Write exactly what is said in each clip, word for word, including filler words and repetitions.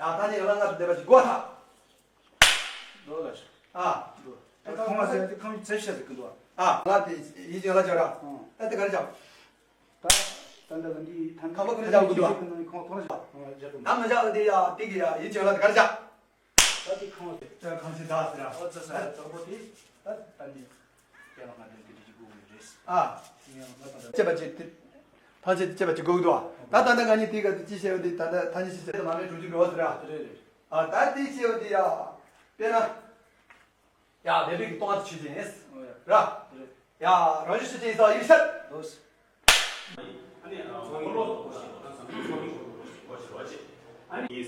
ཨ། ད་ནི་ཡང་ལ་ང་དེ་འདྲ་བ་ཞིག་དགོས་ཐལ། ལོ་ལ་ཤ། ཨ། ཁོང་མ་ཟེར་ཏེ་ཁང་ཚེ་ཤ་ཟེར་གི་འདུག་ཨ། ང་དེ་ཡིད་ཅན་ལ་བྱ་ར། ཨ། ད་དེ་ག་རེ་བྱ། ད་ད་ད་འདི་ཐང་ཁང་པ་ཁོ་ནས་བྱ་གི་འདུག་ཨ། ཁོང་ཁོང་ལ་བྱ། ད་མི་བྱ་འདི་ཡ་དེ་གི་ཡ་ཡིད་ཅན་ལ་དེ་ག་རེ་བྱ། ད་དེ་ཁང་ཚེ། ད་ཁང་ཚེ་ད་ཟེར་ར། ཨོ་ཙི་ས་ཙོག་པོ་དེ་ད་ད་འདི་དེ་ལ་ང་དེ་འདི་འདི་གི་དགོས་ཀྱི་རེད། ཨ། ཡང་ང་ད་ད་ཅེས་པ་ཅེས་ཏེ། ཐང་ཆད་ཅེས་པ་ཅེས་དགོས་འདུག་ད་ད་ད་ང་གཉིས་དེ་ག་དེ་ཅི་བཤད་ཡོད་དེ་ད་ད་ཐང་ཆད་ཅེས་བཤད་མ་མེད་གྲུ་ཅི་འགྲོ་ཟེར་ར། རེད་རེད། ཨ། ད་དེ་བཤད་ཡོད་དེ་ཡ། དཔེར་ན། ཡ་བེ་བེ་གི་ཏོང་ཨ་ཆུ་ཅན་ར། རེད། ཡ་རང་ཞུ་ཆུ་ཅན་ཡིན་ས་ཡིག་ཤར། ལོས། ཨ་ནི་ཚོང་ལོ་ཨ་ནི་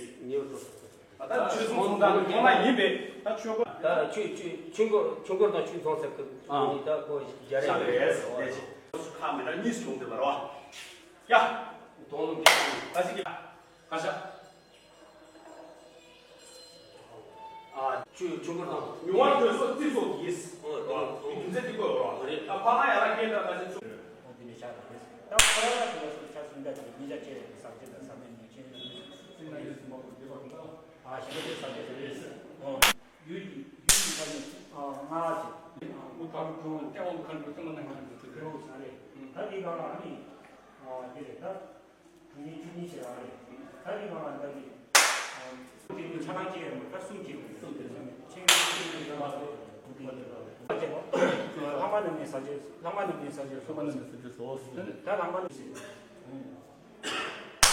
ད་ཆོས་ཚོང་ཚོང་ད་ཁོང་ལ་ཡིན་པས་ད་ཆོས་གོ། ད་ཆོས་ཆོས་ཆོས་འཁོར་ཆོས་འཁོར་དང་ཆོས་ཚོང་ཟེར་གི་ཨ་ད་ཁོ་རྒྱ་རེད། ཁ་མི་འདྲ་གཉིས་སུ་ཡོང་དེ་བར་བ། ཡ། དོང་ལུང་ཁ་ཅིག་གི་ཁ་ཤ། ཨ། ཆུ་ཆུ་འཁོར་དང་། མྱོང་བ་གྲོས་སོགས་རྩིས་སོགས་ཀྱིས། ཨོ་རེད། རྒྱུ་མཚན་དེ་བཀོད་རོགས། རེད། ད་ཕ་མ་ཡ་ལ་སྐད་གྲགས་ཁ་ཤས་ཆུ། ཨོ་དེ་ནས་ཤ་དང་རེད། ད་ཁོ་ར་ལ་ཁོ་ལ་སོགས་ཆ་གསུམ་ཀ་དེ་གཉིས་ཆ་ཆེ་རེད། ཟག་བཅས་དང་ཟག་མེད་ནུས་ཆེན་རེད། སེམས་ལ་ཡོད་སེམས་པ་ཀུན་བདེ་བ་དང་། ཨ་ཞེ་པོ་དེ་ཟག་བཅས་དེ་རེད། ཨོ། ཡུལ་གྱི་ཡུལ་གྱི་ས་ནས་ཨ་ང་ཅེ། མུ་ཁ་རུ་ཁོང་ལྟེ་བ་མུ་ཁ་འགྲོ་སེམས་ལ་ནང་ང་འགྲོ་ཚུལ་དེ་རོགས་ས་རེད། ད་དེ་ག་ལ་ཨ་ནི་ཨ་དེ་རེད་ད། དེ་ནས་བཅུ་གཉིས་ཞེས་རང་རེད། ད་ནི་ང་ལ་འདི་གི་དེ་ནི་ཆ་ཚང་སྐྱེ་ཡོད་མ་ད་གསུམ་སྐྱེ་ཡོད་མ་ཆེན་པོའི་ཆེན་པོའི་ལྷག་མ་རྣམས་ནི་ས་བཅད། ལྷག་མ་རྣམས་ནི་ས་བཅད། ལྷག་མ་རྣམས་ནི་ས་བཅད་སོ། ད་ལྷག་མ་རྣམས་ནི།